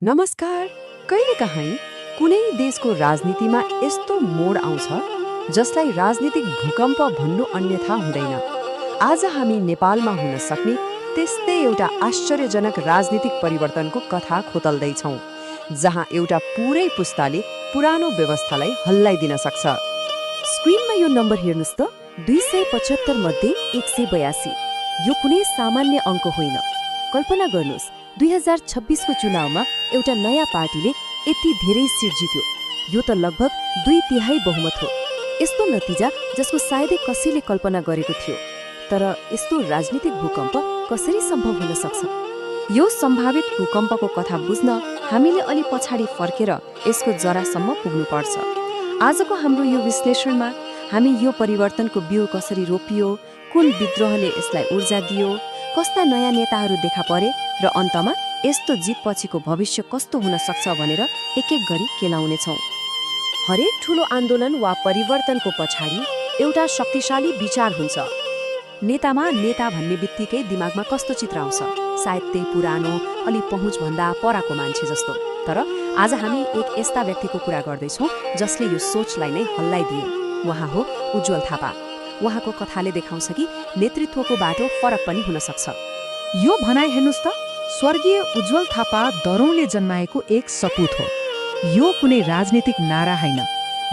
नमस्कार। कहिलेकाहीँ कुनै देशको राजनीतिमा यस्तो मोड आउँछ जसलाई राजनीतिक भूकम्प भन्नु अन्यथा हुँदैन। आज हामी नेपालमा हुन सक्ने त्यस्तै एउटा आश्चर्यजनक राजनीतिक परिवर्तनको कथा खोतल्दैछौँ, जहाँ एउटा पुरै पुस्ताले पुरानो व्यवस्थालाई हल्लाइदिन सक्छ। स्क्रिनमा यो नम्बर हेर्नुस् त, 275 मध्ये 182। यो कुनै सामान्य अङ्क होइन। कल्पना गर्नुस्, 2026 को चुनावमा एउटा नयाँ पार्टीले यति धेरै सिट जित्यो। यो त लगभग 2/3 बहुमत हो। यस्तो नतिजा जसको सायदै कसैले कल्पना गरेको थियो। तर यस्तो राजनीतिक भूकम्प कसरी सम्भव हुन सक्छ? यो सम्भावित भूकम्पको कथा बुझ्न हामीले अलि पछाडि फर्केर यसको जरासम्म पुग्नुपर्छ। आजको हाम्रो यो विश्लेषणमा हामी यो परिवर्तनको बिउ कसरी रोपियो, कुन विद्रोहले यसलाई ऊर्जा दियो, कस्ता नयाँ नेताहरू देखा परे र अन्तमा यस्तो जितपछिको भविष्य कस्तो हुन सक्छ भनेर एक एक गरी केलाउनेछौँ। हरेक ठूलो आन्दोलन वा परिवर्तनको पछाडि एउटा शक्तिशाली विचार हुन्छ। नेतामा नेता भन्ने बित्तिकै दिमागमा कस्तो चित्र आउँछ? सायद त्यही पुरानो, अलि पहुँचभन्दा पराको मान्छे जस्तो। तर आज हामी एक यस्ता व्यक्तिको कुरा गर्दैछौँ जसले यो सोचलाई नै हल्लाइदिए। उहाँ हो उज्ज्वल थापा। उहाँको कथाले देखाउँछ कि नेतृत्वको बाटो फरक पनि हुन सक्छ। यो भनाइ हेर्नुस् त, स्वर्गीय उज्ज्वल थापा दरौँले जन्माएको एक सपूत हो। यो कुनै राजनीतिक नारा होइन।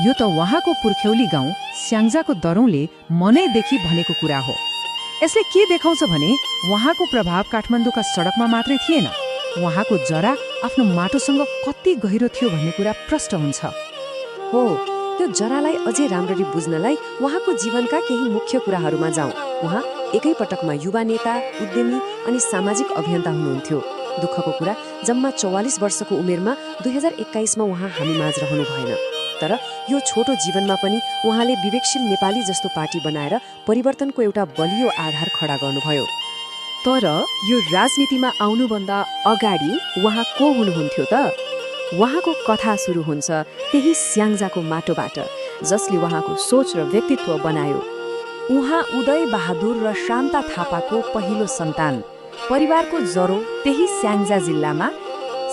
यो त उहाँको पुर्ख्यौली गाउँ स्याङ्जाको दरौँले मनैदेखि भनेको कुरा हो। यसले के देखाउँछ भने उहाँको प्रभाव काठमाडौँका सडकमा मात्रै थिएन, उहाँको जरा आफ्नो माटोसँग कति गहिरो थियो भन्ने कुरा प्रष्ट हुन्छ। हो, त्यो जरालाई अझै राम्ररी बुझ्नलाई उहाँको जीवनका केही मुख्य कुराहरूमा जाउँ। उहाँ एकैपटकमा युवा नेता, उद्यमी अनि सामाजिक अभियन्ता हुनुहुन्थ्यो। दुःखको कुरा, जम्मा 44 वर्षको उमेरमा 2021 मा उहाँ हामी माझ रहनु भएन। तर यो छोटो जीवनमा पनि उहाँले विवेकशील नेपाली जस्तो पार्टी बनाएर परिवर्तनको एउटा बलियो आधार खडा गर्नुभयो। तर यो राजनीतिमा आउनुभन्दा अगाडि उहाँ को हुनुहुन्थ्यो त? उहाँको कथा सुरु हुन्छ त्यही स्याङ्जाको माटोबाट, जसले उहाँको सोच र व्यक्तित्व बनायो। उहाँ उदय बहादुर र शान्ता थापाको पहिलो सन्तान। परिवारको जरो त्यही स्याङ्जा जिल्लामा।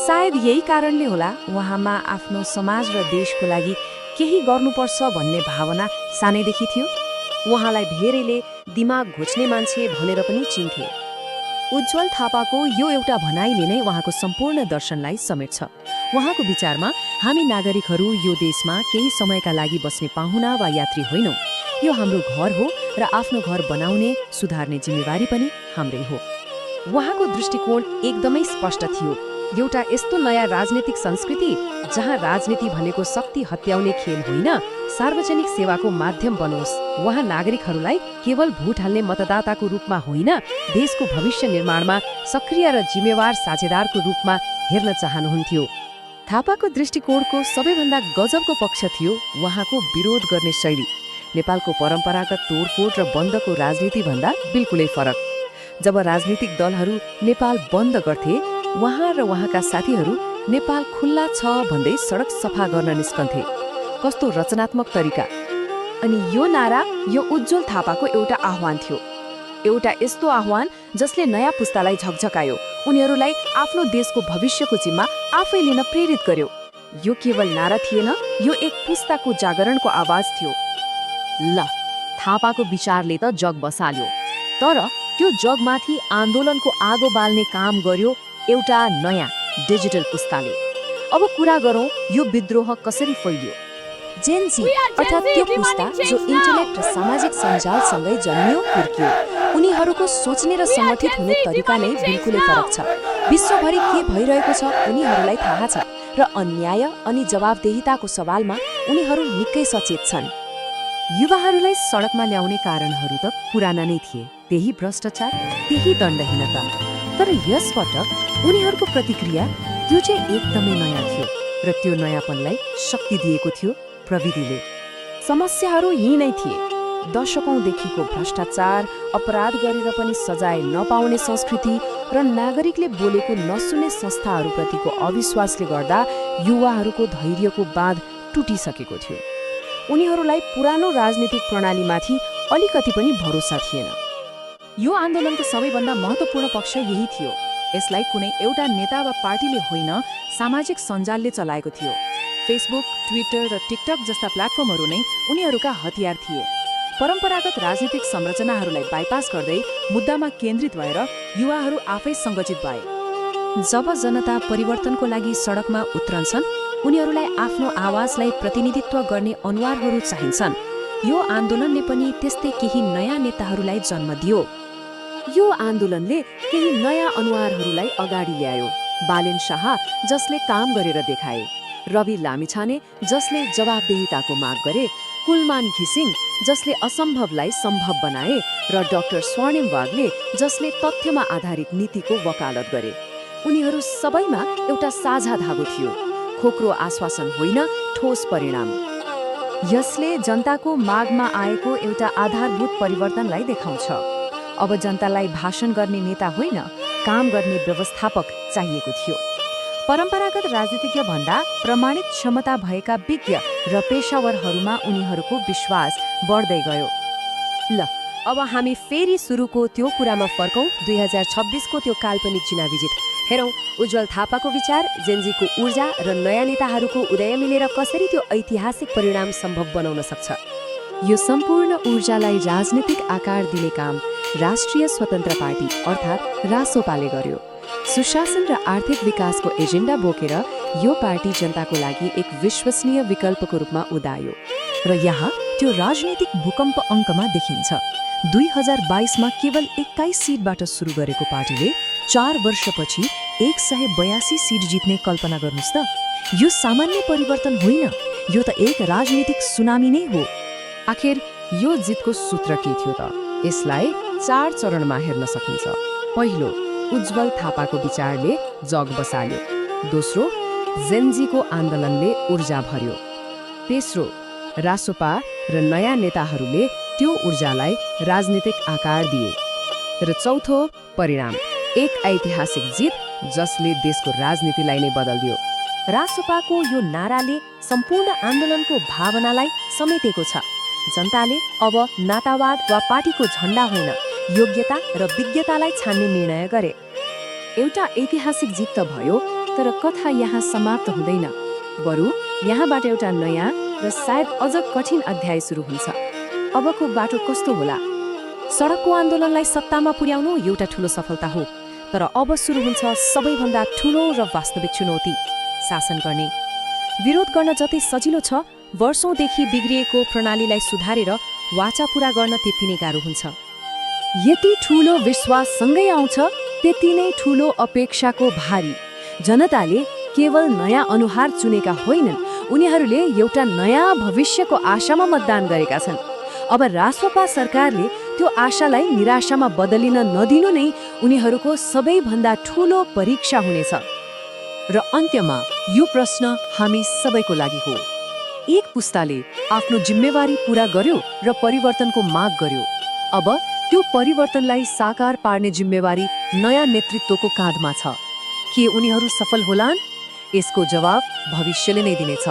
सायद यही कारणले होला उहाँमा आफ्नो समाज र देशको लागि केही गर्नुपर्छ भन्ने भावना सानैदेखि थियो। उहाँलाई धेरैले दिमाग घोच्ने मान्छे भनेर पनि चिन्थे। उज्ज्वल थापाको यो एउटा भनाइले नै उहाँको सम्पूर्ण दर्शनलाई समेट्छ। उहाँको विचारमा हामी नागरिकहरू यो देशमा केही समयका लागि बस्ने पाहुना वा यात्री होइनौँ। यो हाम्रो घर हो र आफ्नो घर बनाउने, सुधार्ने जिम्मेवारी पनि हाम्रै हो। उहाँको दृष्टिकोण एकदमै स्पष्ट थियो। एउटा यस्तो नयाँ राजनीतिक संस्कृति जहाँ राजनीति भनेको शक्ति हत्याउने खेल होइन, सार्वजनिक सेवाको माध्यम बनोस्। उहाँ नागरिकहरूलाई केवल भोट हाल्ने मतदाताको रूपमा होइन, देशको भविष्य निर्माणमा सक्रिय र जिम्मेवार साझेदारको रूपमा हेर्न चाहनुहुन्थ्यो। थापाको दृष्टिकोणको सबैभन्दा गजबको पक्ष थियो उहाँको विरोध गर्ने शैली। नेपालको परम्परागत तोडफोड र बन्दको राजनीतिभन्दा बिल्कुलै फरक। जब राजनीतिक दलहरू नेपाल बन्द गर्थे, उहाँ र उहाँका साथीहरू नेपाल खुल्ला छ भन्दै सडक सफा गर्न निस्कन्थे। कस्तो रचनात्मक तरिका! अनि यो नारा यो उज्ज्वल थापाको एउटा आह्वान थियो। एउटा यस्तो आह्वान जसले नयाँ पुस्तालाई झकझकायो, उनीहरूलाई आफ्नो देशको भविष्यको जिम्मा आफै लिन प्रेरित गर्यो। यो केवल नारा थिएन, यो एक पुस्ताको जागरणको आवाज थियो। ल, थापाको विचारले त जग बसाल्यो, तर त्यो जगमाथि आन्दोलनको आगो बाल्ने काम गर्यो एउटा नयाँ डिजिटल पुस्ताले। अब कुरा गरौँ यो विद्रोह कसरी फैलियो। जेन जी अर्थात् त्यो पुस्ता जो इन्टरनेट र सामाजिक सञ्जालसँगै जन्मियो, हुर्कियो। उनीहरूको सोच्ने र सङ्गठित हुने तरिका नै बिल्कुलै फरक छ। विश्वभरि के भइरहेको छ उनीहरूलाई थाहा छ, र अन्याय अनि जवाबदेहिताको सवालमा उनीहरू निकै सचेत छन्। युवाहरूलाई सडकमा ल्याउने कारणहरू त पुराना नै थिए, त्यही भ्रष्टाचार, त्यही दण्डहीनता। तर यसपटक उनीहरूको प्रतिक्रिया त्यो चाहिँ एकदमै नयाँ थियो, र त्यो नयाँपनलाई शक्ति दिएको थियो प्रविधिले। समस्याहरू यी नै थिए। दशकौँदेखिको भ्रष्टाचार, अपराध गरेर पनि सजाय नपाउने संस्कृति र नागरिकले बोलेको नसुन्ने संस्थाहरूप्रतिको अविश्वासले गर्दा युवाहरूको धैर्यको बाँध टुटिसकेको थियो। उनीहरूलाई पुरानो राजनीतिक प्रणालीमाथि अलिकति पनि भरोसा थिएन। यो आन्दोलनको सबैभन्दा महत्त्वपूर्ण पक्ष यही थियो। यसलाई कुनै एउटा नेता वा पार्टीले होइन, सामाजिक सञ्जालले चलाएको थियो। फेसबुक, ट्विटर र टिकटक जस्ता प्लेटफर्महरू नै उनीहरूका हतियार थिए। परम्परागत राजनीतिक संरचनाहरूलाई बाइपास गर्दै मुद्दामा केन्द्रित भएर युवाहरू आफै सङ्गठित भए। जब जनता परिवर्तनको लागि सडकमा उत्रन्छन्, उनीहरूलाई आफ्नो आवाजलाई प्रतिनिधित्व गर्ने अनुहारहरू चाहिन्छन्। यो आन्दोलनले पनि त्यस्तै केही नयाँ नेताहरूलाई जन्म दियो। यो आन्दोलनले केही नयाँ अनुहारहरूलाई अगाडि ल्यायो। बालेन शाह, जसले काम गरेर देखाए, रवि लामिछाने, जसले जवाबदेहिताको माग गरे, कुलमान घिसिङ, जसले असम्भवलाई सम्भव बनाए, र डाक्टर स्वर्णिम वाग्ले, जसले तथ्यमा आधारित नीतिको वकालत गरे। उनीहरू सबैमा एउटा साझा धागो थियो, खोक्रो आश्वासन होइन, ठोस परिणाम। यसले जनताको मागमा आएको एउटा आधारभूत परिवर्तनलाई देखाउँछ। अब जनतालाई भाषण गर्ने नेता होइन, काम गर्ने व्यवस्थापक चाहिएको थियो। परम्परागत राजनीतिज्ञ भन्दा प्रमाणित क्षमता भएका विज्ञ र पेशावरहरूमा उनीहरूको विश्वास बढ्दै गयो। ल, अब हामी फेरि सुरुको त्यो कुरामा फर्कौं, 2026को त्यो काल्पनिक चुनावी जित। हेरौँ, उज्जवल थापाको विचार, जेनजीको ऊर्जा र नयाँ नेताहरूको उदय मिलेर कसरी त्यो ऐतिहासिक परिणाम सम्भव बनाउन सक्छ। यो सम्पूर्ण ऊर्जालाई राजनीतिक आकार दिने काम राष्ट्रिय स्वतन्त्र पार्टी अर्थात् रासोपाले गर्यो। सुशासन र आर्थिक विकासको एजेन्डा बोकेर यो पार्टी जनताको लागि एक विश्वसनीय विकल्पको रूपमा उदायो। र यहाँ त्यो राजनीतिक भूकम्प अङ्कमा देखिन्छ। 2022मा केवल 21 सिटबाट सुरु गरेको पार्टीले 4 वर्षपछि 182 सिट जित्ने कल्पना गर्नुहोस् त। यो सामान्य परिवर्तन होइन, यो त एक राजनीतिक सुनामी नै हो। आखिर यो जितको सूत्र के थियो त? यसलाई 4 चरणमा हेर्न सकिन्छ। पहिलो, उज्जवल थापाको विचारले जग बसाल्यो। दोस्रो, जेनजीको आन्दोलनले ऊर्जा भर्यो। तेस्रो, रासोपा र नयाँ नेताहरूले त्यो ऊर्जालाई राजनीतिक आकार दिए। र चौथो, परिणाम, एक ऐतिहासिक जित जसले देशको राजनीतिलाई नै बदल्दियो। रासोपाको यो नाराले सम्पूर्ण आन्दोलनको भावनालाई समेटेको छ। जनताले अब नातावाद वा पार्टीको झण्डा होइन, योग्यता र विज्ञतालाई छान्ने निर्णय गरे। एउटा ऐतिहासिक जित त भयो, तर कथा यहाँ समाप्त हुँदैन। बरु यहाँबाट एउटा नयाँ र सायद अझ कठिन अध्याय सुरु हुन्छ। अबको बाटो कस्तो होला? सडकको आन्दोलनलाई सत्तामा पुर्याउनु एउटा ठूलो सफलता हो, तर अब सुरु हुन्छ सबैभन्दा ठूलो र वास्तविक चुनौती, शासन गर्ने। विरोध गर्न जति सजिलो छ, वर्षौंदेखि बिग्रिएको प्रणालीलाई सुधारेर वाचा पूरा गर्न त्यति नै गाह्रो हुन्छ। यति ठूलो विश्वास सँगै आउँछ, त्यति नै ठूलो अपेक्षाको भारी। जनताले केवल नयाँ अनुहार चुनेका होइनन्, उनीहरूले एउटा नयाँ भविष्यको आशामा मतदान गरेका छन्। अब रासोपा सरकारले त्यो आशालाई निराशामा बदलिन नदिनु नै उनीहरूको सबैभन्दा ठूलो परीक्षा हुनेछ। र अन्त्यमा यो प्रश्न हामी सबैको लागि हो। एक पुस्ताले आफ्नो जिम्मेवारी पूरा गर्यो र परिवर्तनको माग गर्यो। अब त्यो परिवर्तनलाई साकार पार्ने जिम्मेवारी नयाँ नेतृत्वको काँधमा छ। के उनीहरू सफल होलान्? यसको जवाब भविष्यले नै दिनेछ।